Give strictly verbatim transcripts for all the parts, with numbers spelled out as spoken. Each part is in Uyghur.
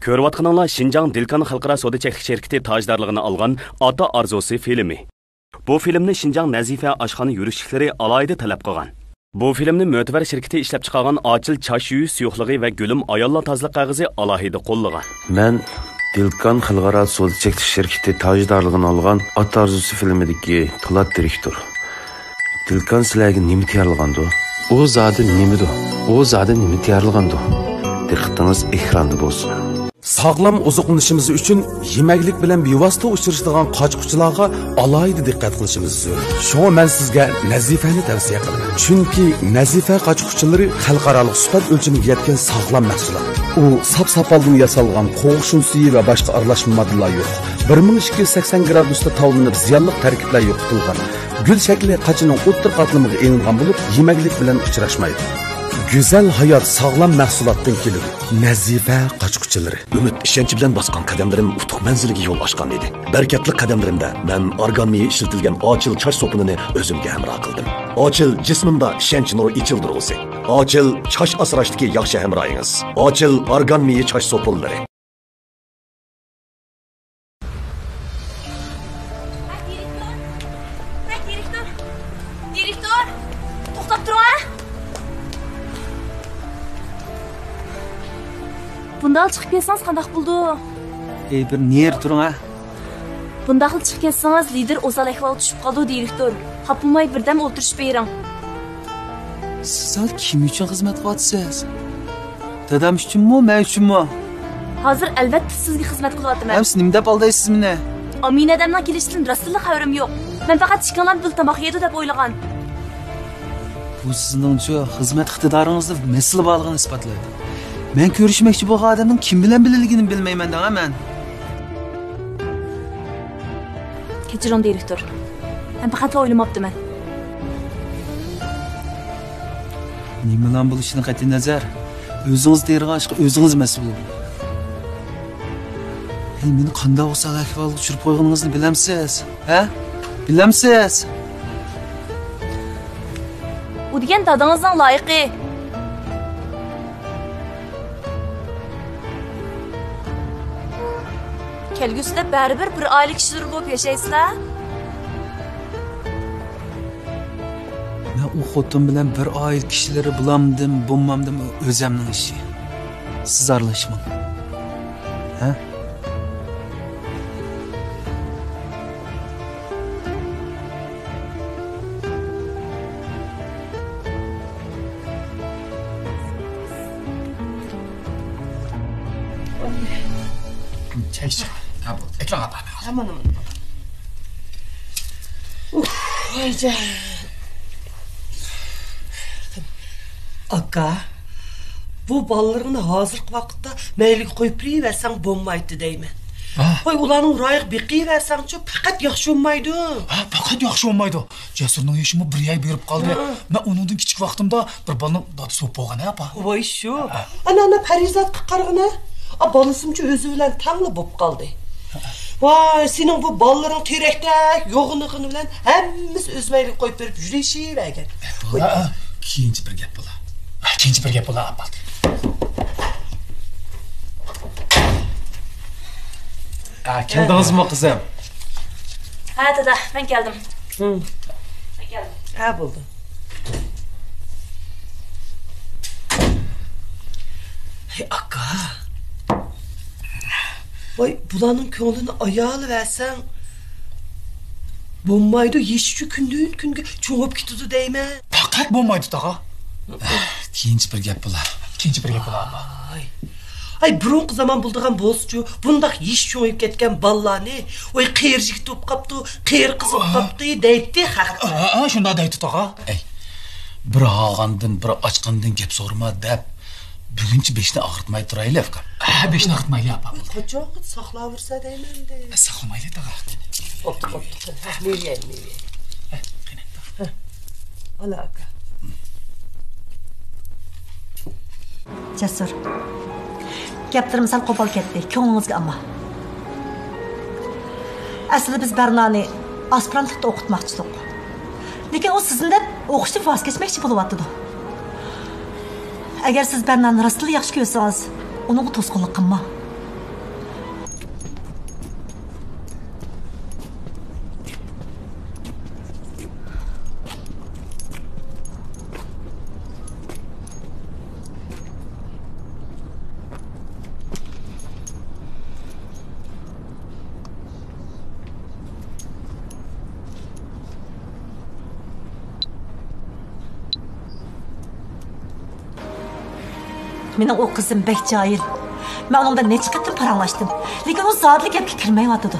كۆرۈۋاتقىنىڭلار شىنجاڭ دىلكان خەلقئارا سودا چەكلىك شىركىتى تاجدارلىقىنى ئالغان ئاتا ئارزۇسى فىلىمى. بۇ فىلىمنى شىنجاڭ نەزىفە ئاشخانا يۈرۈشلۈكلىرى ئالاھىدە تەلەپ قىلغان. بۇ فىلىمنى مۆتىۋەر شىركىتى ئىشلەپچىقارغان ئاچىل چاچ يۇيۇش سۇيۇقلۇقى ۋە گۈلۈم ئاياللار تازىلىق قەغىزى ئالاھىدە قوللىغان. مەن دىلكان خەلقئارا سودا چەكلىك شىركىتى تاجدارلىقىنى ئالغان ئاتا ئارزۇسى فىلىمىدىكى پولات دىرېكتور. دىلكان سىلەرگە نېمە تەييارلىغاندۇ؟ ئۇ زادى نېمىدۇ؟ ئۇ زادى نېمە تەييارلىغاندۇ؟ دىققىتىڭىز ئېكراندا بولسۇن. ساغلام ئوزۇقلىنىشىمىز ئۈچۈن يېمەكلىك بىلەن بىۋاسىتە ئۇچرىشىدىغان قاچا-قۇچىلارغا ئالاھىدە دىققەت قىلىشىمىز زۆرۈر. شۇڭا مەن سىزگە نەزىفەنى تەۋسىيە قىلىمەن. چۈنكى نەزىفە قاچا-قۇچىلىرى خەلقئارالىق سۈپەت ئۆلچىمىگە يەتكەن ساغلام مەھسۇلات. ئۇ ساپ ساپالدىن ياسالغان، قوغۇش ئۇن سۈيى ۋە باشقا ئارىلاشما ماددىلار يوق. بىر مىڭ ئىككى يۈز سەكسەن گرادۇستا تاۋلىنىپ، زىيانلىق تەركىبلەر يوقىتىلغان. گۈل شەكلى قاچىنىڭ ئوتتۇرا قاتلىمىغا ئېلىنغان بولۇپ، يېمەكلىك بىلەن ئۇچراشمايدۇ. گۈزەل ھايات ساغلام مەھسۇلاتتىن كېلىدۇ. نەزىفە قاچا-قۇچىلىرى. ئۈمىد، ئىشەنچ بىلەن باسقان قەدەملىرىم ئۇتۇق مەنزىلىگە يول ئاچقان ئىدى. بەرىكەتلىك قەدەملىرىمدە مەن ئارگان مېيى ئىشلىتىلگەن ئاچىل چاچ سوپۇنىنى ئۆزۈمگە ھەمراھ قىلدىم. ئاچىل جىسمىمدا ئىشەنچ نۇر ئېچىلدۇرغۇسى. ئاچىل چاچ ئاسراشتىكى ياخشى ھەمراھىڭىز. ئاچىل ئارگان مېيى چاچ سوپۇنلىرى. ھە، دىرېكتور! ھە، دىرېكتور! دىرېكتور! توختاپ تۇرۇڭ، ھە! بۇنداق چىقىپ كەتسىڭىز قانداق بولىدۇ؟ ئەي، بىر نېرى تۇرۇڭ، ھە! بۇنداقلا چىقىپ كەتسىڭىز، لىدىر ئوسال ئەھۋالغا چۈشۈپ قالىدۇ، دىرېكتور. خاپا بولماي بىردەم ئولتۇرۇشۇپ بېرىڭ. سىز ھازىر كىم ئۈچۈن خىزمەت قىلىۋاتىسىز؟ دادام ئۈچۈنمۇ، مەن ئۈچۈنمۇ؟ ھازىر ئەلۋەتتە سىزگە خىزمەت قىلىۋاتىمەن. ھەم سىز نېمە دەپ ئالدايسىز مېنى؟ ئامىنە ئادەمنىڭ كېلىشىدىن راستتىنلا خەۋىرىم يوق. مەن پەقەت ئىككىڭلار بىللە تاماق يەيدۇ دەپ ئويلىغان. بۇ سىزنىڭچۇ خىزمەت ئىقتىدارىڭىزدا مەسىلە بارلىقىنى ئىسپاتلايدۇ. مەن كۆرۈشمەكچى بولغان ئادەمنىڭ كىم بىلەن بىللىلىكىنى بىلمەيمەن دەڭە مەن. كەچۈرۈڭ، دىرېكتور. مەن پەقەتلا ئويلىماپتىمەن. نېمىلام بولۇشىدىن قەتئىينەزەر، ئۆزىڭىز تېرىغان ئىشقا ئۆزىڭىز مەسئۇل. ھەي، مېنى قانداق ئوسال ئەھۋالغا چۈشۈرۈپ قويغىنىڭىزنى بىلەمسىز؟ ھە؟ بىلەمسىز؟ ئۇ دېگەن دادىڭىزنىڭ لايىقى. كەلگۈسىدە بەرىبىر بىر ئائىلە كىشىلىرى بولۇپ ياشايسىلەر. مەن ئۇ خوتۇن بىلەن بىر ئائىلە كىشىلىرى بولامدىم، بولمامدىم، ئۆزەمنىڭ ئىشى. سىز ئارىلاشماڭ. ھە؟ چاي ئىچىڭ. ھە، بولدى. ئەكىلىڭ ئاپا. ئامان، ئامان. ئۇھ، ۋايجان. ئاكا، بۇ بالىلىرىڭنى ھازىرقى ۋاقىتتا مەيلىگە قويۇپ بېرىۋەرسەڭ بولمايتتى دەيمەن. ھە؟ ۋاي، ئۇلارنىڭ رايىغا بېقىۋەرسەڭچۇ، پەقەت ياخشى بولمايدۇ. ھە، پەقەت ياخشى بولمايدۇ. جەسۇرنىڭ يېشىمۇ بىر يەرگە بېرىپ قالدى. ھە. مەن ئۇنىڭدىن كىچىك ۋاقتىمدا بىر بالىنىڭ دادىسى بولۇپ بولغان ھە، ئاپا. ۋاي شۇ. ھە. ئانا، ئانا، پەرىزاتقا قارىغىنا. ئا، بالىسىمچۇ ئۆزى بىلەن تەڭلا بولۇپ قالدى. ھە. ۋاي، سېنىڭ بۇ بالىلىرىڭ تېرەكتەك يوغىنىغىنى بىلەن ھەممىسى ئۆز مەيلىگە قويۇپ بېرىپ يۈرۈشۈۋەرگەن. ۋاي. ھە، كېيىنچە بىر گەپ بولا. ھە، كېيىنچە بىر گەپ بولا، ئاپا. ھە، كەلدىڭىزمۇ، قىزىم؟ ھە، دادا، مەن كەلدىم. ھىم. مەن كەلدىم. ھە، بولدى. ھەي، ئاكا. ۋاي، بۇلارنىڭ كۆڭلىنى ئايالىۋەرسەڭ بولمايدۇ، يېشىچۇ كۈندىن-كۈنگە چوڭىيىپ كېتىدۇ دەيمەن. پەقەت بولمايدۇ، تاغا. كېيىنچە بىر گەپ بولا. كېيىنچە بىر گەپ بولا، ئاپا. ئاي. ئاي، بۇرۇنقى زامان بولىدىغان بولسىچۇ، بۇنداق يېشى چوڭىيىپ كەتكەن بالىلارنى، ۋاي، قېرى يىگىت بولۇپ قاپتۇ، قېرى قىز بولۇپ قاپتۇ دەيتتى خەق. ھە، ھە، شۇنداق دەيتتى، تاغا. ئەي، بىر ھالغاندىن، بىر ئاچقاندىن گەپ سورىما دەپ، بۈگۈنچە بېشىنى ئاغرىتماي تۇرايلى، ئۇكام. ھە، بېشىنى ئاغرىتمايلى، ئاپا. قاچانغىچە ساقلاۋەرسە دەيمەن دە. ھە، ساقلىمايلى، تاغا. بوپتۇ، بوپتۇ. ھە، مېۋە يەي، مېۋە يەي. ھە، قېنى، تاغا. ھە. ئالا، ئاكا. جەسۇر. گەپلىرىم سەل قوپال كەتتى. كۆڭلىڭىزگە ئالما. ئەسلىدە بىز بەرنانى ئاسپىرانتلىقتا ئوقۇتماقچىدۇق. لېكىن ئۇ سىزنى دەپ ئوقۇشتىن ۋاز كەچمەكچى بولۇۋاتىدۇ. ئەگەر سىز بەرنانى راستلا ياخشى كۆرسىڭىز، ئۇنىڭغا توسقۇنلۇق قىلماڭ. مېنىڭ ئۇ قىزىم بەك جاھىل. مەن ئۇنىڭ بىلەن نەچچە قېتىم پاراڭلاشتىم. لېكىن ئۇ زادىلا گەپكە كىرمەيۋاتىدۇ.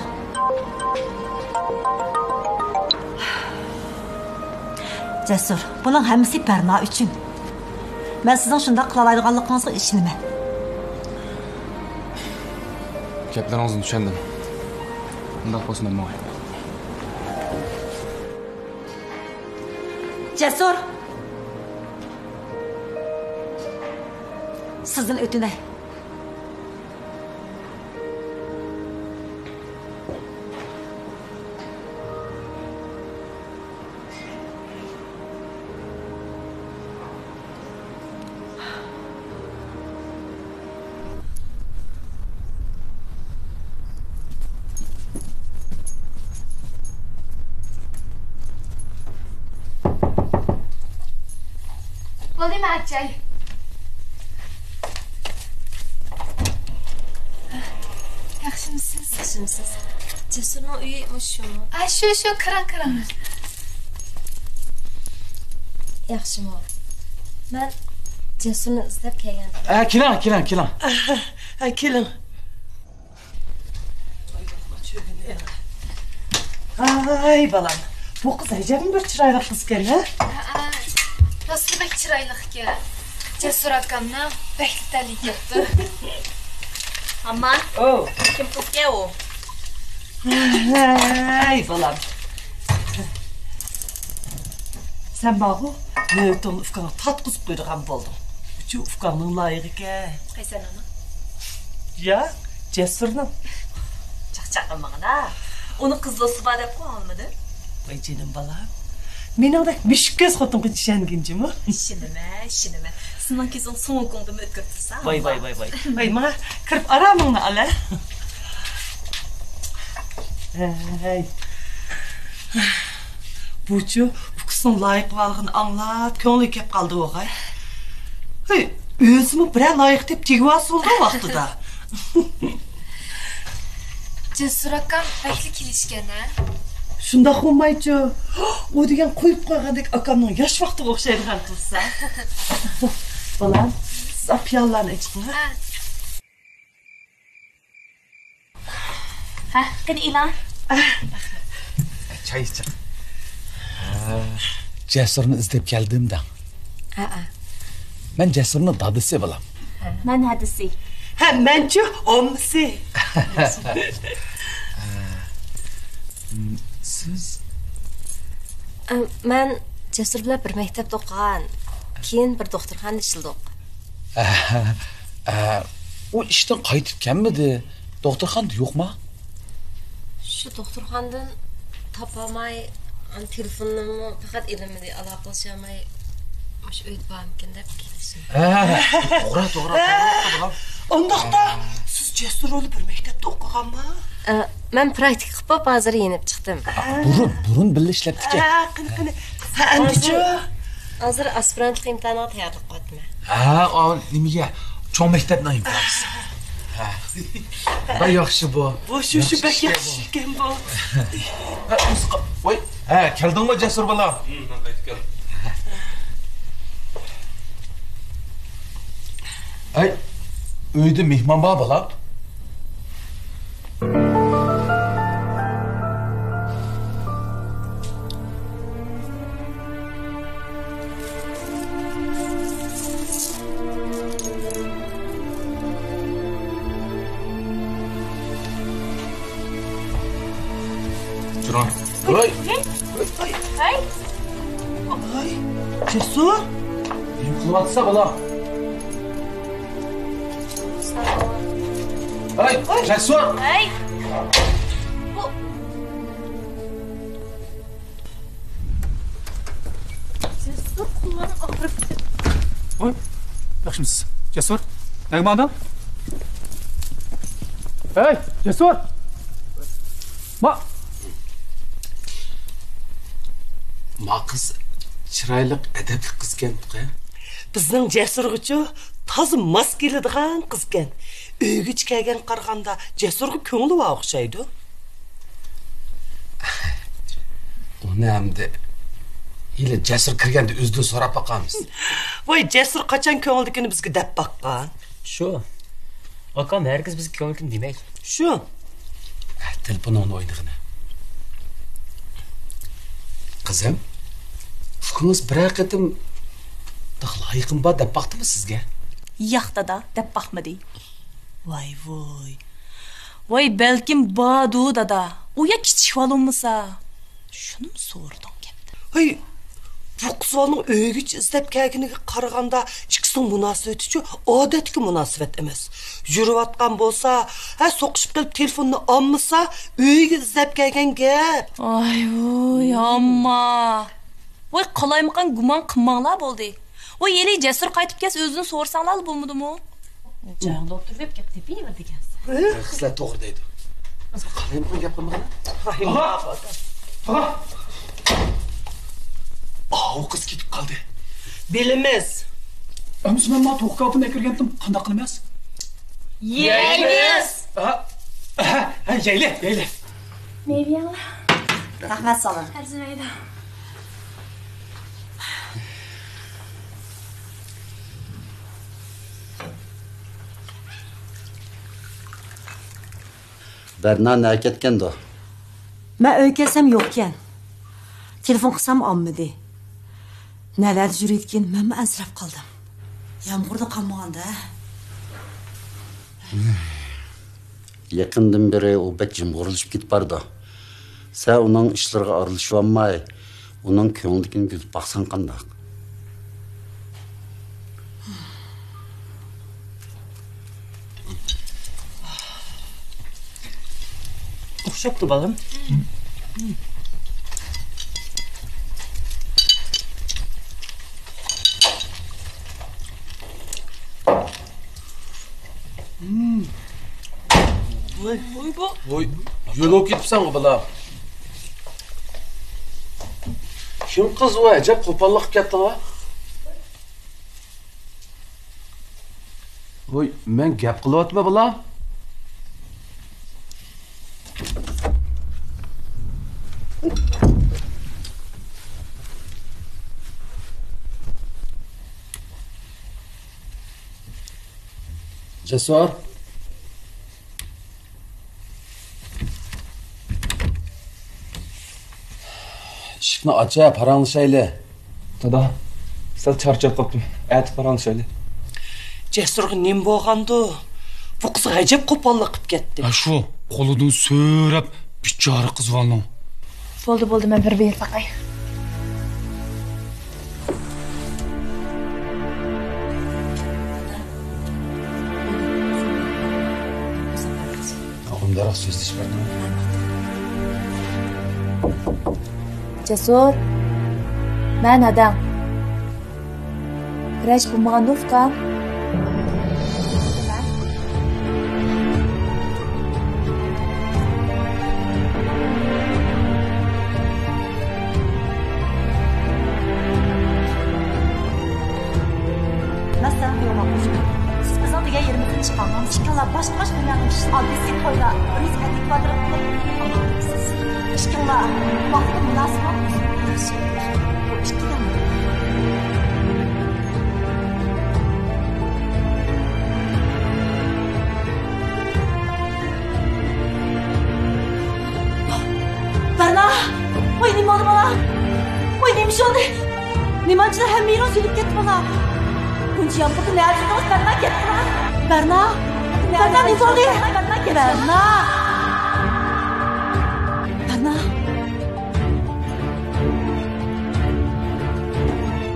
جەسۇر، بۇنىڭ ھەممىسى بەرنا ئۈچۈن. مەن سىزنىڭ شۇنداق قىلالايدىغانلىقىڭىزغا ئىشىنىمەن. گەپلىرىڭىزنى چۈشەندىم. ئۇنداق بولسا مەن ماڭاي. جەسۇر! سىزدىن ئۆتۈنەي. بولدى، مەن ئاچاي. ياخشىمۇسىز؟ ياخشىمۇسىز؟ جەسۇرنىڭ ئۆيى مۇشۇمۇ؟ ئا، شۇ، شۇ، كىرىڭ، كىرىڭ. ياخشىمۇ؟ مەن جەسۇرنى ئىزدەپ كەلگەن. ئە، كېلىڭ، كېلىڭ، كېلىڭ. ئە، كېلىڭ. ھاي بالام، بۇ قىز ئەجەبمۇ بىر چىرايلىق قىزكەن ھە؟ ھەئە، راستلا بەك چىرايلىقكەن. جەسۇر ئاكامنىڭ بەكلا تەلىيى كەپتۇ. ئامان. ئو. كىم قىزكەن ئۇ؟ ھەي بالام. سەن بارغۇ، نۆۋىتىڭنى ئۇكاڭغا تارتقۇزۇپ قويىدىغان بولدۇڭ. ئۇچۇ ئۇكاڭنىڭ لايىقىكەن. قايسى ئانىنىڭ؟ يا، جەسۇرنىڭ. چاقچاق قىلمىغىنا. ئۇنىڭ قىز دوستى بار دەپقۇ ئاڭلىمىدىم. ۋاي جېنىم بالام. مېنىڭدەك مۈشۈك كۆز خوتۇنغا ئىشەنگىن جۇمۇ. ئىشىنىمەن، ئىشىنىمەن. سېنىڭ كۆزۈڭ سۇڭ ۋۇكۇڭدىمۇ ئۆتكۈر تۇرسا. ۋاي، ۋاي، ۋاي، ۋاي. ۋاي، ماڭا كىرىپ ئارامىڭنى ئال ھە. ھەي. بۇچۇ ئۇكىسىنىڭ لايىق بولغىنىنى ئاڭلاپ، كۆڭلى كەپ قالدى ئوغاي. ھەي، ئۆزىمۇ بىرەر لايىق دەپ تېگىۋالسا بولدى ۋاقتىدا. جەسۇر ئاكام بەكلا كېلىشكەن ھە؟ شۇنداق بولمايچۇ. ئۇ دېگەن قويۇپ قويغاندەك ئاكامنىڭ ياش ۋاقتىغا ئوخشايدىغان قىلسا. بالام، سىز پىيالىلارنى ئېچىقىڭ ھە؟ ھە. ھە، قېنى ئېلان. چاي ئىچىڭ. جەسۇرنى ئىزدەپ كەلدىم دەڭ. ھەئە. مەن جەسۇرنىڭ دادىسى بالام. مەن ھەدىسى. ھە، مەنچۇ ئومىسى. سىز؟ ئە، مەن جەسۇر بىلەن بىر مەكتەپتە ئوقۇغان. كېيىن بىر دوختۇرخانىدا ئىشلىدۇق. ئە، ئە، ئۇ ئىشتىن قايتىپ كەلمىدى. دوختۇرخانىدا يوقما؟ شۇ دوختۇرخانىدىن تاپالماي، ئان تېلېفوننىمۇ پەقەت ئېلىنمىدى، ئالاقىلىشالماي، مۇشۇ ئۆيدە بارمىكىن دەپ كېلىشىم. ھە، توغرا، توغرا، توغرا، توغرا. ئۇنداقتا سىز جەسۇر بىلەن بىر مەكتەپتە ئوقۇغانما؟ ئە، مەن پراكتىكا قىلىپ بولۇپ ھازىر يېنىپ چىقتىم. بۇرۇن، بۇرۇن بىللە ئىشلەپتىكەن. ھە، قېنى، قېنى. ھە، ئەمدىچۇ؟ ھازىر ئاسپىرانتلىق ئىمتىھانىغا تەييارلىق قىلىۋاتىمەن. ھە، ئا، نېمىگە؟ چوڭ مەكتەپنىڭ ئىمتىھانى. ھە. بەك ياخشى بۇ. بۇ شۇ، شۇ بەك ياخشى ئىكەن بۇ. ھە، ئۆزى قا-، ۋاي، ھە، كەلدىڭمۇ جەسۇر بالا؟ ھىم، مەن قايتىپ كەلدىم. ھەي، ئۆيدە مېھمان بار بالا. تۇرۇڭ. ھەي. ھەي. ھەي. جەسۇر. نېمە قىلىۋاتىسەن بالا؟ ھەي، جەسۇر. ھەي. جەسۇر، قوللارنى ئاغرىپ كېتىدۇ. ۋاي، ياخشىمۇسىز؟ جەسۇر، نەگە ماڭدىڭ؟ ھەي، جەسۇر! ما، ما قىز چىرايلىق، ئەدەپلىك قىزكەن. بىزنىڭ جەسۇرغىچۇ تازا ماس كېلىدىغان قىزكەن. ئۆيگىچە كەلگەن قارىغاندا جەسۇرغا كۆڭلى بار ئوخشايدۇ. ئۇنى ئەمدى ھېلى جەسۇر كىرگەندە ئۆزىدىن سوراپ باقارمىز. ۋاي، جەسۇر قاچان كۆڭلىدىكىنى بىزگە دەپ باققان؟ شۇ. ئاكام ھەرگىز بىزگە كۆڭلىدىكىنى دېمەيدۇ. شۇ. ھە، تېلېفونۇڭنى ئوينىغىنە. قىزىم، ئۇكىڭىز بىرەر قېتىم «لايىقىم بار» دەپ باقتىمۇ سىزگە؟ ياق، دادا، دەپ باقمىدى. ۋاي ۋوي. ۋاي، بەلكىم باردۇ، دادا. ئۇ يا كىچىك بالىمىسا. شۇنىمۇ سورىدىڭ كەپتە. ھەي، بۇ قىز بالىنىڭ ئۆيگىچە ئىزدەپ كەلگىنىگە قارىغاندا، ئىككىسىنىڭ مۇناسىۋىتىچۇ ئادەتتىكى مۇناسىۋەت ئەمەس. يۈرۈۋاتقان بولسا، ھە، سوقۇشۇپ قېلىپ تېلېفوننى ئالمىسا، ئۆيگە ئىزدەپ كەلگەن گەپ. ئاي ۋوي، ئامما. ۋاي، قالايمىقان گۇمان قىلماڭلار بولدى. ۋاي، ھېلى جەسۇر قايتىپ كەلسە ئۆزىدىن سورىساڭلارلا بولمىدىمۇ؟ جايىڭدا ئولتۇرۇپ گەپ تېپىۋېرىدىكەنسەن. قىزلار توغرا دەيدۇ. قالايمىقان گەپ قىلمىغىنا. تاغا! تاغا! ئاۋۇ قىز كېتىپ قالدى. بىلىمىز. ئەمىسە مەن مانا توخۇ كاۋىپىنى ئەكىرگەنتىم، قانداق قىلىمىز؟ يەيمىز. ھە، ھە، ھە، يەيلى، يەيلى. مېۋە يەڭلار. رەھمەت ساڭا. ئەرزىمەيدۇ. بەرنا نەگە كەتكەندۇ؟ مەن ئۆيگە كەلسەم يوقكەن. تېلېفون قىلسام ئالمىدى. نەلەردە يۈرىدىكىن، مەنمۇ ئەنسىرەپ قالدىم. يامغۇردا قالمىغاندا. يېقىندىن بېرى ئۇ بەك جىمغۇرلىشىپ كېتىپ بارىدۇ. سەن ئۇنىڭ ئىشلىرىغا ئارىلىشىۋالماي، ئۇنىڭ كۆڭلىدىكىنى كۆزىتىپ باقساڭ قانداق؟ ئوخشاپتۇ، بالام. ۋوي، ۋوي، بۇ. ۋوي، يۆلەپ كېتىپسەنغۇ، بالا. كىم قىز ئۇ؟ ئەجەب قوپاللىق قىلىپ كەتتىڭ-ھە. ۋوي، مەن گەپ قىلىۋاتىمەن، بالا. جەسۇر. ئىشىكنى ئاچە، پاراڭلىشايلى. دادا، سەل چارچاپ قاپتىم. ئەتە پاراڭلىشايلى. جەسۇرغا نېمە بولغاندۇ؟ بۇ قىز ئەجەب قوپاللىق قىلىپ كەتتى. ھە، شۇ، قولىدىن سۆرەپ، بىچارە قىز بالىنىڭ. بولدى، بولدى، مەن بىر بېرىپ باقاي. ئۇنداقراق سۆزلىشىپ بەردىڭ. جەسۇر، مەن ھەدەڭ. كىرەش بولمىغاندۇ، ئۇكام؟ مەسىلەن، قويۇڭلار قوشۇپ. سىز بىزنىڭ دېگەن يېرىمىزدىن چىقماڭ. ئىككىڭلار باشقا باشقا دۇنيانىڭ كىشىسى. ئاددىيسى تويدا بىر يۈز ئەتىك كىۋادرات قىلىپ ئالماقچىسىز. ئىككىڭلار ۋاقتىدا مۇناسىۋەت ئۆزگىرىپ كېتىشى. بۇ ئىككىلەن. بەرنا! ۋاي، نېمە بولدى، بالا؟ ۋاي، نېمە ئىش بولدى؟ نېمانچىلار ھەممە يېرىڭ سۈيۈلۈپ كەتتى، بالا. بۇنچە يامغۇردا نەدە يۈردىڭىز؟ بەرنا، كەتتىڭىز؟ بەرنا! بەرنا، نېمە بولدى؟ بەرنا، كەتتىڭىز؟ بەرنا! بەرنا!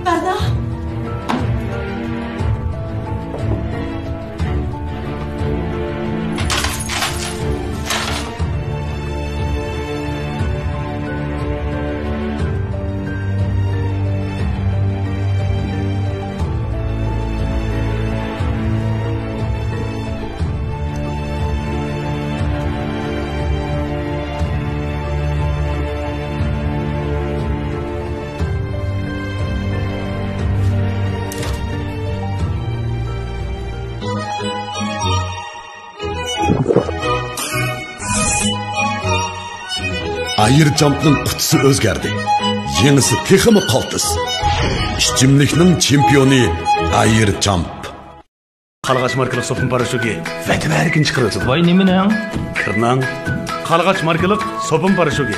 بەرنا! ئايرچامپنىڭ قۇتىسى ئۆزگەردى. يېڭىسى تېخىمۇ قالتىس. ئىچىملىكنىڭ چېمپىيونى ئاير چامپ. قارلىغاچ ماركىلىق سوپۇن پاراشوكى ۋەدە بەرگىن چىقىرىۋېتىدۇ. ۋاي نېمىنىڭ؟ كىرنىڭ. قارلىغاچ ماركىلىق سوپۇن پاراشوكى.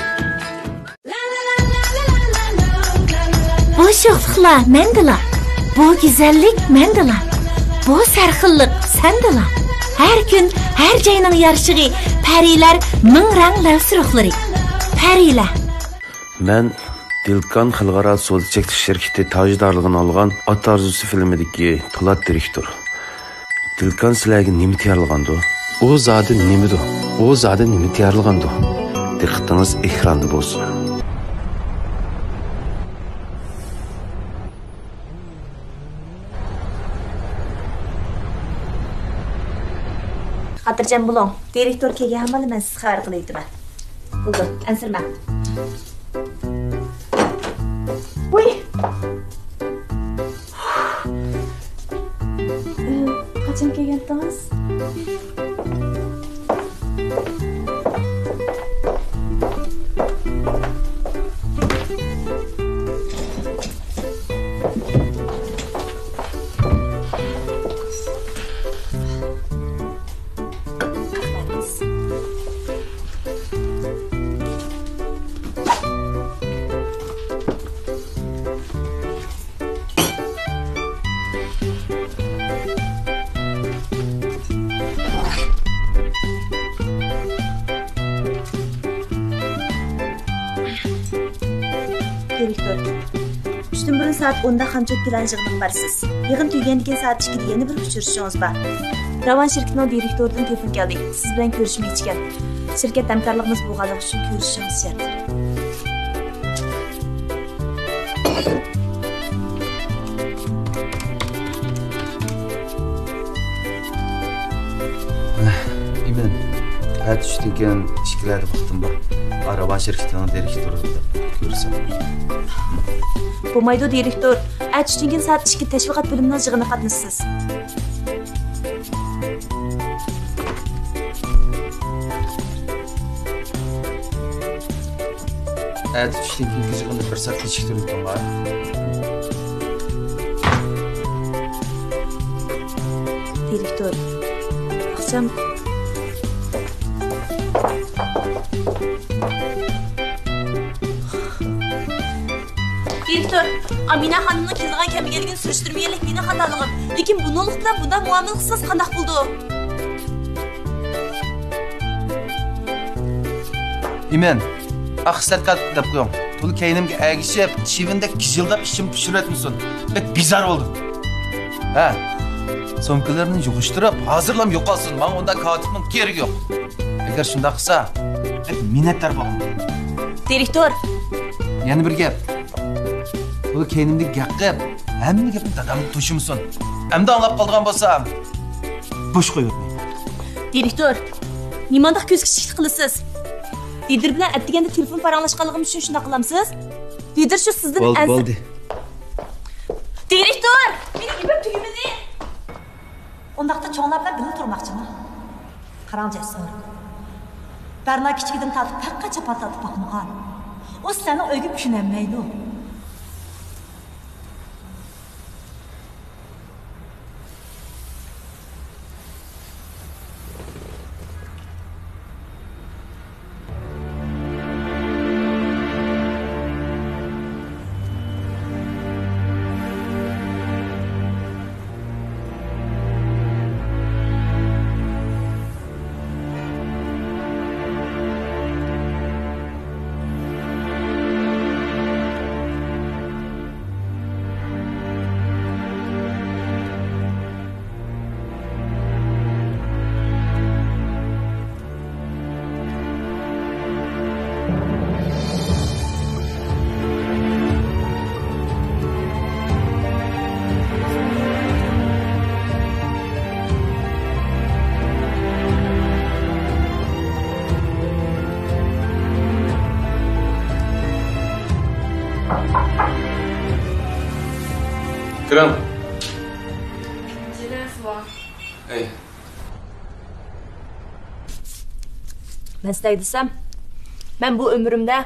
بۇ شوخلۇقلار مەندىلا، بۇ گۈزەللىك مەندىلا، بۇ سەرخىللىق سەندىلا. ھەر كۈن، ھەر جاينىڭ يارىشىغى، پەرىلەر مىڭ رەڭ لەۋسىرۇخلىرى. پەرىلەر. مەن دىلكان خەلقئارا سودا چەكلىك شىركىتى تاجدارلىقىنى ئالغان ئات ئارزۇسى فىلىمىدىكى پولات دىرېكتور. دىلكان سىلەرگە نېمە تەييارلىغاندۇ؟ ئۇ زادى نېمىدۇ؟ ئۇ زادى نېمە تەييارلىغاندۇ؟ دىققىتىڭىز ئېكراندا بولسۇن. خاتىرجەم بولۇڭ. دىرېكتور كەلگەن ھامانلا مەن سىزگە خەۋەر قىلىۋېتىمەن. بولدى، ئەنسىرىمەڭ. ۋۇي! قاچان كەلگەنتىڭىز؟ دىرېكتور، چۈشتىن بۇرۇن سائەت ئوندا خانچوت پىلان يىغىنىغا بارىسىز. يىغىن تۈگىگەندىن كېيىن سائەت ئىككىدە يەنە بىر ئۇچرىشىشىڭىز بار. راۋان شىركىتىنىڭ دىرېكتورىدىن تېلېفون كەلدى. سىز بىلەن كۆرۈشمەكچىكەن. شىركەت ھەمكارلىقىمىز بولغانلىقى ئۈچۈن كۆرۈشۈشىڭىز شەرت. ئىمىن، ئەتە چۈشتىن كېيىن ئىككىلەردە ۋاقتىم بار. راۋان شىركىتىنىڭ دىرېكتورى بىلەن كۆرۈشسەم. بولمايدۇ، دىرېكتور. ئەتە چۈشتىن كېيىن سائەت ئىككىدە تەشۋىقات بۆلۈمىنىڭ يىغىنىغا قاتنىشىسىز. ئەتە چۈشتىن كېيىنكى يىغىننى بىر سائەت كېچىكتۈرۈۋېتىڭلار. دىرېكتور، ئاخشام. دىرېكتور، ئامىنە خانىمنىڭ كېلىدىغان كەلمىگەنلىكىنى سۈرۈشتۈرمىگەنلىك مېنىڭ خاتالىقىم. لېكىن بۇنىڭلىق بىلەن بۇنداق مۇئامىلە قىلسىڭىز قانداق بولىدۇ؟ ئىمىن، ئاق خىسلەت قەلبىدە دەپ قويۇڭ. تولا كەينىمگە ئەگىشىپ، چىۋىندەك گىژىلداپ ئىچىمنى پۇشۇرۇۋەتمىسۇن. بەك بىزار بولدۇم. ھە، سومكىلىرىنى يىغىشتۇرۇپ، ھازىرلام يوقالسۇن. ماڭا ئۇنداق كاتىپنىڭ كېرىكى يوق. ئەگەر شۇنداق قىلسا، بەك مىننەتدار بولىمەن. دىرېكتور! يەنە بىر گەپ. بۇ كەينىمدىكى گەپ قىلىپ، ھەممە گەپنى دادامغا توشۇمىسۇن. ئەمدى ئاڭلاپ قالىدىغان بولسا، بوش قويۇۋەتمەي. دىرېكتور، نېمانداق كۆز كىچىكلىك قىلىسىز؟ دىدىر بىلەن ئەتىگەندە تېلېفون پاراڭلاشقانلىقىم ئۈچۈن شۇنداق قىلامسىز؟ دىدىر شۇ سىزدىن بولدى، ئەنسىرەپ. بولدى. دىرېكتور، مېنىڭ گېپىم تۈگىمىدى. ئۇنداقتا چوڭلار بىلەن بىللە تۇرماقچىمۇ؟ قاراڭ جەسۇر. بەرنا كىچىكىدىن تارتىپ ھەر قانچە پات تارتىپ باقمىغان. ئۇ سىلەرنىڭ ئۆيگە چۈشىنەلمەيدۇ. كىرىڭ. ئەي. مەن سىلەرگە دېسەم، مەن بۇ ئۆمرۈمدە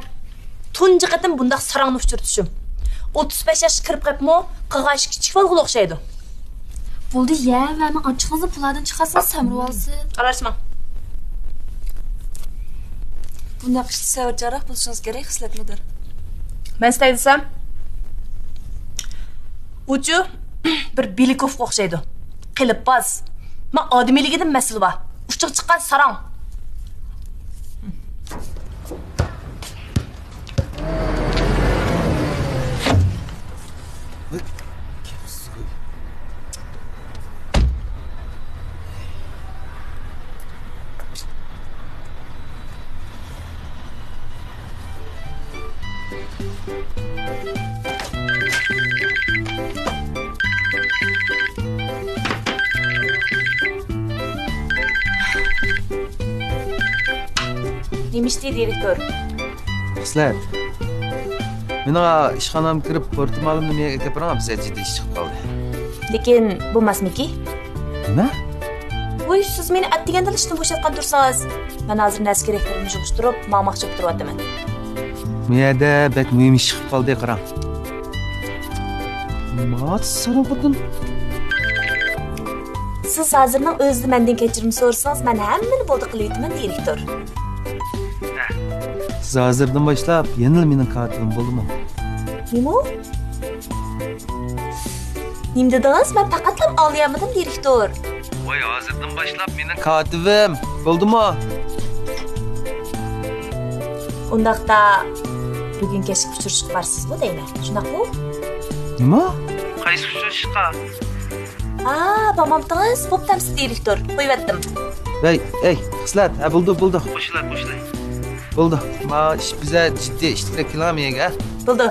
تۇنجى قېتىم بۇنداق ساراڭنى ئۇچرىتىشىم. ئوتتۇز بەش ياشقا كىرىپ قېپمۇ، قىلغان ئىشىكى كىچىك بالىغا ئوخشايدۇ. بولدى يە، مەنمۇ ئاچچىقىڭىزنى پۇلاردىن چىقارسىڭىز سەمرىۋالسۇن. ئارىلاشماڭ. بۇنداق ئىشتا سەۋرچانراق بولۇشىڭىز كېرەك، خىسلەت مۇدىر. مەن سىلەي دېسەم، ئۇچۇ بىر بېلىكوفقا ئوخشايدۇ. قېلىپباز. ما ئادىمىيلىكىدىن مەسىلە بار. ئۇچىغا چىققان ساراڭ. نېمە ئىشتى، دىرېكتور؟ خىسلەت، مېنىڭ ئىشخانامغا كىرىپ، پورتمالىمنى مېنىڭ ئەكەپ بېرىڭ، بىزدە جىددىي ئىش چىقىپ قالدى. لېكىن بۇ ماسمىكى؟ نېمە؟ ۋوي، سىز مېنى ئەتىگەندىلا ئىشتىن بوشاتقان تۇرسىڭىز. مەن ھازىر نەرسە كېرەكلىرىمنى يىغىشتۇرۇپ، ماڭماقچى بولۇپ تۇرۇۋاتىمەن. بۇ يەردە بەك مۇھىم ئىش چىقىپ قالدى، قاراڭ. ماڭا ساراڭ خوتۇن. سىز ھازىرنىڭ ئۆزىدە مەندىن كەچۈرۈم سورىسىڭىز، مەن ھەممىنى بولدى قىلىۋېتىمەن، دىرېكتور. سىز ھازىردىن باشلاپ يەنىلا مېنىڭ كاتىپىم، بولدىمۇ؟ نېمە؟ نېمە دېدىڭىز؟ مەن پەقەتلا ئاڭلىيالمىدىم، دىرېكتور. ۋاي، ھازىردىن باشلاپ مېنىڭ كاتىپىم، بولدىمۇ؟ ئۇنداقتا بۈگۈن كەچلىك ئۇچرىشىشقا بارىسىزغۇ دەيمەن، شۇنداقمۇ؟ نېمە؟ قايسى ئۇچرىشىشقا؟ ھا، بارمامتىڭىز؟ بوپتۇ ئەمىسە، دىرېكتور، قويۇۋەتتىم. ھەي، ھەي، خىسلەت، ھە، بولدى، بولدى. بوشلا، بوشلا. بولدى، ما ئىش بىزە جىددىي ئىشلىك كېلىڭ مېگە. بولدى،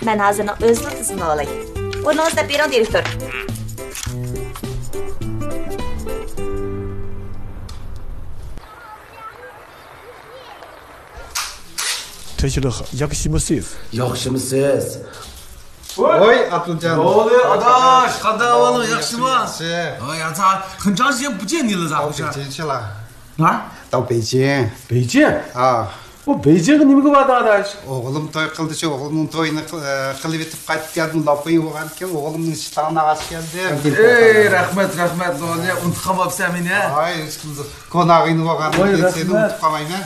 مەن ھازىرنىڭ ئۆزىلا تىزىملىۋالاي. ئورنىڭىزنى دەپ بېرىڭ، دىرېكتور. تىنچلىق، ياخشىمۇسىز؟ ياخشىمۇسىز؟ ۋوي، ئابدۇلجان. نېمە بولدى، ئاداش؟ قانداق ئەھۋالىڭ، ياخشىمۇ؟ ياخشى. ۋوي، ئاتا، خېنجاڭ شيەن بۇ جيەن نى لې زاخ شيەن؟ 到北京去了. ھە؟ 到北京. 北京？ ھا. ئۇ بېيجىڭغا نېمىگە باردىڭ، ئاداش؟ ئوغلۇم توي قىلدى، شۇ ئوغلۇمنىڭ تويىنى قىل-، ئە، قىلىۋېتىپ قايتىپ كەلدىم. لاپىيى بولغانىكەن، ئوغلۇمنىڭ ئىشى تاڭنى ئاچىپ كەلدىم. ئەي، رەھمەت، رەھمەت، لولى، ئۇنتۇپ قالماپسەن مېنى. ھاي، ھېچكىم، كونا ئىنى بولغاندىن كېيىن سېنى ئۇنتۇپ قالمايمەن.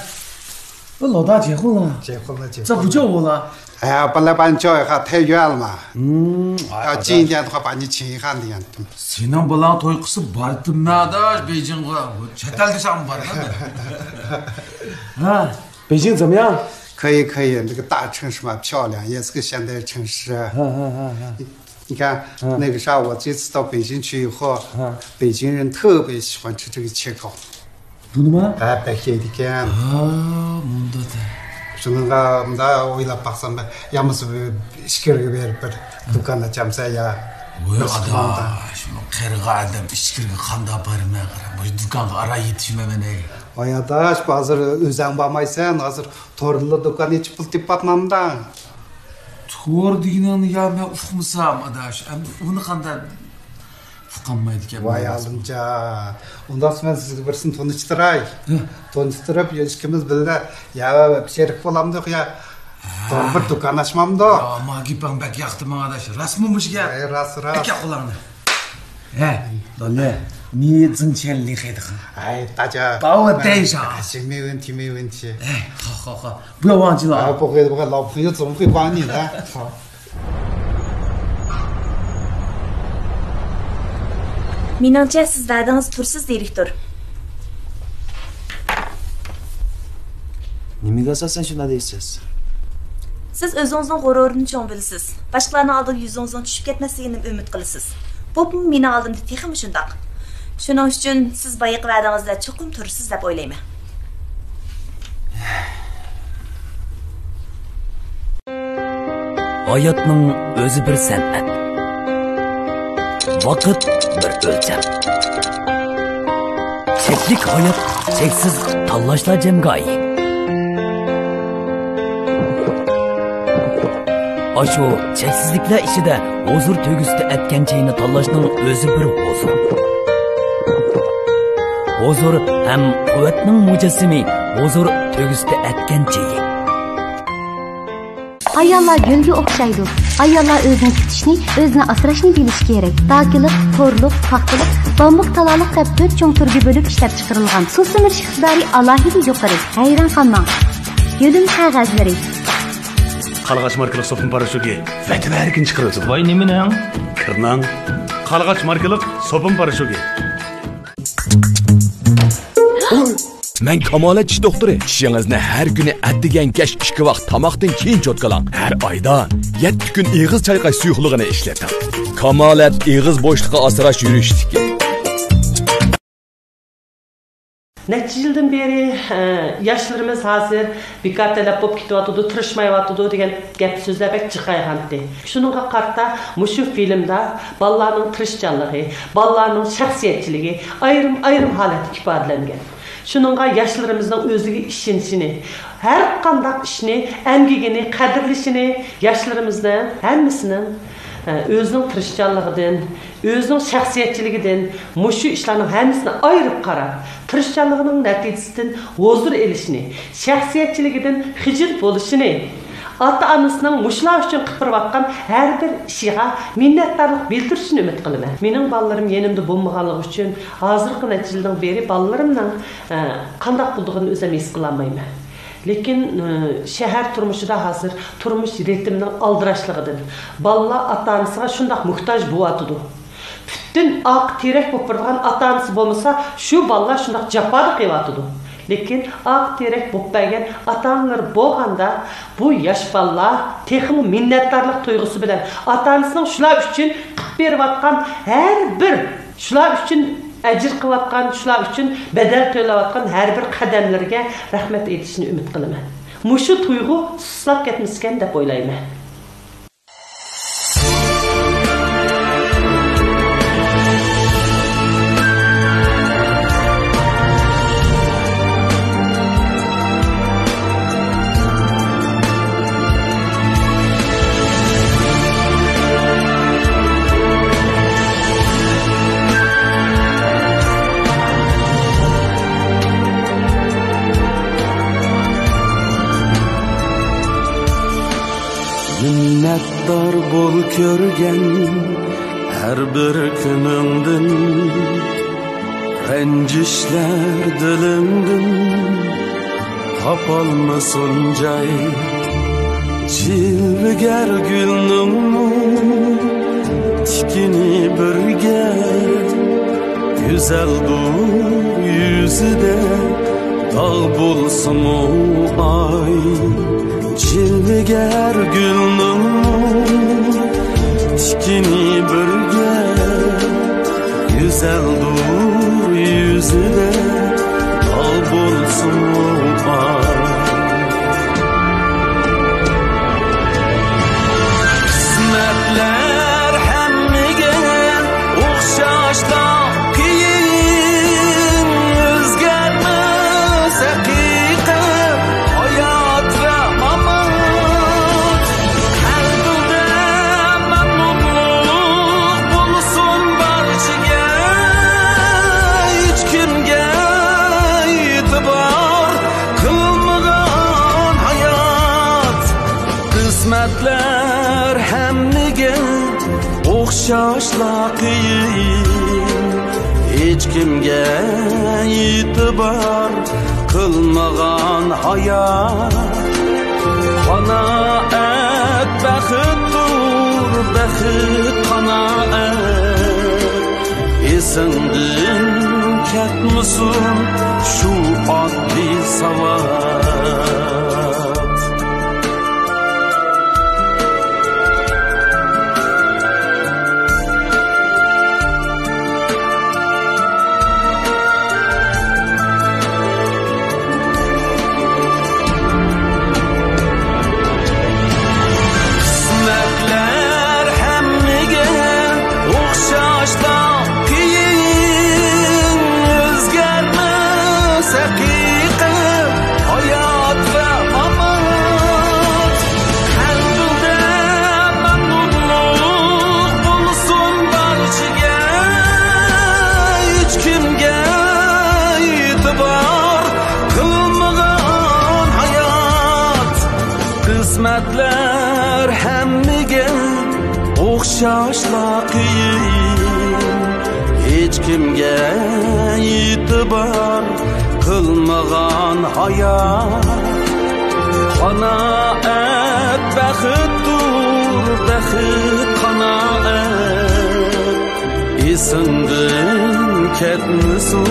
老大结婚了？结婚了，结婚了。这不就我了？哎呀，本来把你叫一下太远了嘛。嗯，哎，要近一点的话，把你请一下那样的。 سېنىڭ بالاڭ توي قىلسا بارتىممەن ئاداش بېيجىڭغا. چەت ئەلدە چاغمۇ بار. ھە، بېيجىڭ زېمياڭ؟ 可以可以，那个大城市嘛，漂亮，也是个现代城市。你看，那个啥，我这次到北京去以后，北京人特别喜欢吃这个切糕。 بۇنىما؟ ھە، بەك يەيدىكەن. ھا، مۇنداق. شۇنىڭغا مۇنداق ئويلاپ باقسام، يا بولمىسا بىر ئىچكىرىگە بېرىپ بىر دۇكان ئاچامسەن يا. ۋاي ئاداش، مەن قېرىغان ئادەم ئىچكىرىگە قانداق بارىمەن، قارا، بۇ دۇكانغا ئاران يېتىشمەيمەن، ئەي. ۋاي ئاداش، ھازىر ئۆزۈڭ بارمايسەن، ھازىر توردىلا دۇكان ئېچىپ پۇل تېپىۋاتمامدا. تور دېگىنىڭنى يا مەن ئۇقمىسام، ئاداش، ئەمدى ئۇنى قانداق؟ ئۇقالمايدىكەن. ۋاي ئالىمجان، ئۇنداقسا مەن سىزگە بىرسىنى تونۇشتۇراي. ھە. تونۇشتۇرۇپ، ئىككىمىز بىللە يا شېرىك بولامدۇق يا بىر دۇكان ئاچمامدۇق. يا، ما گېپىڭ بەك ياقتى ماڭا، ئاداش. راستمۇ مۇشۇ گەپ؟ ۋاي، راست، راست. ئەكەل قولۇڭنى. ھە، دولى، 你挣钱厉害的很。哎，大家，包我带上。哎，行，没问题，没问题。哎，好，好，好。 不要忘记了啊。哎，不会，不会，老朋友总会帮你的。好。 مېنىڭچە، سىز ۋەدىڭىزدە تۇرىسىز، دىرېكتور. نېمىگە ئاساسەن شۇنداق دەيسىز؟ سىز ئۆزىڭىزنىڭ غۇرۇرىنى چوڭ بىلىسىز. باشقىلارنىڭ ئالدىدا يۈزىڭىزنىڭ چۈشۈپ كەتمەسلىكىنى ئۈمىد قىلىسىز. بولۇپمۇ مېنىڭ ئالدىمدا تېخىمۇ شۇنداق. شۇنىڭ ئۈچۈن سىز بايىقى ۋەدىڭىزدە چوقۇم تۇرىسىز دەپ ئويلايمەن. ھاياتنىڭ ئۆزى بىر سەنئەت. ۋاقىت بىر ئۆلچەم. چەكلىك ھايات، چەكسىز تاللاشلار جەمگاھى. ئاشۇ چەكسىزلىكلەر ئىچىدە ھۇزۇر تۆگىسىدە ئەتكەن چېيىنى تاللاشنىڭ ئۆزى بىر ھۇزۇر. ھۇزۇر ھەم قۇۋۋەتنىڭ مۇجەسسىمى، ھۇزۇر تۆگىسىدە ئەتكەن چېيى. ئاياللار گۈلگە ئوخشايدۇ. ئاياللار ئۆزىنى تۇتۇشنى، ئۆزىنى ئاسراشنى بىلىشى كېرەك. داكىلىق، تورلۇق، پاختىلىق، بامبۇك، تالالىق دەپ تۆت چوڭ تۈرگە بۆلۈپ ئىشلەپچىقىرىلغان سۇ سۈمۈرۈش ئىقتىدارى ئالاھىدە يۇقىرى. ھەيران قالماڭ. گۈلۈم قەغەزلىرى. قارلىغاچ ماركىلىق سوپۇن پاراشوكى ۋەتىۋەرگىن چىقىرىۋېتىدۇ. ۋاي، نېمىنىڭ؟ كىرنىڭ. قارلىغاچ ماركىلىق سوپۇن پاراشوكى. مەن كامالەت چىش دوختۇرى. چىشىڭىزنى ھەر كۈنى ئەتىگەن كەچ ئىككى ۋاق تاماقتىن كېيىن چوتكىلاڭ. ھەر ئايدا يەتتە كۈن ئېغىز چايقاش سۇيۇقلۇقىنى ئىشلىتىڭ. كامالەت ئېغىز بوشلۇقى ئاسراش يۈرۈشلۈكى. نەچچە يىلدىن بېرى، ئە، ياشلىرىمىز ھازىر بىكار تەلەپ بولۇپ كېتىۋاتىدۇ، تىرىشمايۋاتىدۇ دېگەن گەپ سۆزلەر بەك جىقايغانتى. شۇنىڭغا قارىتا مۇشۇ فىلىمدا بالىلارنىڭ تىرىشچانلىقى، بالىلارنىڭ شەخسىيەتچىلىكى ئايرىم-ئايرىم ھالەتتە ئىپادىلەنگەن. شۇنىڭغا ياشلىرىمىزنىڭ ئۆزىگە ئىشىنىشىنى، ھەر قانداق ئىشنى، ئەمگىكىنى قەدىرلىشىنى، ياشلىرىمىزنىڭ ھەممىسىنىڭ، ئە، ئۆزىنىڭ تىرىشچانلىقىدىن، ئۆزىنىڭ شەخسىيەتچىلىكىدىن مۇشۇ ئىشلارنىڭ ھەممىسىنى ئايرىپ قاراپ، تىرىشچانلىقىنىڭ نەتىجىسىدىن ھۇزۇر ئېلىشىنى، شەخسىيەتچىلىكىدىن خىجىل بولۇشىنى، ئاتا-ئانىسىنىڭ مۇشۇلار ئۈچۈن قىلىپ بېرىۋاتقان ھەر بىر ئىشىغا مىننەتدارلىق بىلدۈرۈشىنى ئۈمىد قىلىمەن. مېنىڭ بالىلىرىم يېنىمدا بولمىغانلىقى ئۈچۈن ھازىرقى نەچچە يىلدىن بېرى بالىلىرىمنىڭ، ئە، قانداق بولىدىغىنىنى ئۆزۈم ھېس قىلالمايمەن. لېكىن، ئە، شەھەر تۇرمۇشىدا ھازىر تۇرمۇش رىتىمىنىڭ ئالدىراشلىقىدىن بالىلار ئاتا-ئانىسىغا شۇنداق موھتاج بولۇۋاتىدۇ. پۈتۈن ئاق تېرەك بولۇپ بېرىدىغان ئاتا-ئانىسى بولمىسا، شۇ بالىلار شۇنداق جاپادا قېلىۋاتىدۇ. لېكىن ئاق تېرەك بولۇپ بەرگەن ئاتا-ئانىلىرى بولغاندا، بۇ ياش بالىلار تېخىمۇ مىننەتدارلىق تۇيغۇسى بىلەن ئاتا-ئانىسىنىڭ شۇلار ئۈچۈن قىلىپ بېرىۋاتقان ھەر بىر، شۇلار ئۈچۈن ئەجىر قىلىۋاتقان، شۇلار ئۈچۈن بەدەل تۆلەۋاتقان ھەر بىر قەدەملىرىگە رەھمەت ئېيتىشىنى ئۈمىد قىلىمەن. مۇشۇ تۇيغۇ سۇسلاپ كەتمىسىكەن دەپ ئويلايمەن. مىننەتدار بول كۆرگەن ھەر بىر كۈنۈڭدىن، رەنجىشلەر دىلىڭدىن تاپالمىسۇن جاي. جىلۋىگەر گۈلنىڭمۇ تىكىنى بىرگە، گۈزەلدۇر يۈزىدە داغ بولسىمۇ ئاي. جىلۋىگەر گۈلنىڭ تىكىنى بىرگە، گۈزەلدۇر يۈزىدە داغ بولسىمۇ ئاي. قىسمەتلەر ھەممىگە ئوخشاشلا قىيىن، ئۆزگەرمەس ھەقىقەت، ھايات ۋە مامات. قەلبىڭدە مەمنۇنلۇق بولسۇن بارچىگە، ھېچكىمگە ئېتىبار قىلمىغان ھايات. قىسمەتلەر ھەممىگە ئوخشاشلا قىيىن، ھېچكىمگە ئېتىبار قىلمىغان ھايات. قانائەت بەختتۇر، بەخت قانائەت. ئېسىڭدىن كەتمىسۇن شۇ ئاددىي ساۋات. قىسمەتلەر ھەممىگە ئوخشاشلا قىيىن، ئۆزگەرمەس ھەقىقەت، ھايات ۋە مامات. قەلبىڭدە مەمنۇنلۇق بولسۇن بارچىگە، ھېچكىمگە ئېتىبار قىلمىغان ھايات. قىسمەتلەر ھەممىگە ئوخشاشلا قىيىن، ھېچكىمگە ئېتىبار قىلمىغان ھايات. قانائەت بەختتۇر، بەخت قانائەت. ئېسىڭدىن كەتمىسۇن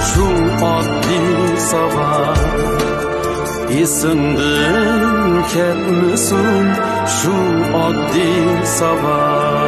شۇ ئاددىي ساۋاق. ئېسىڭدىن كەتمىسۇن شۇ ئاددىي ساۋاق.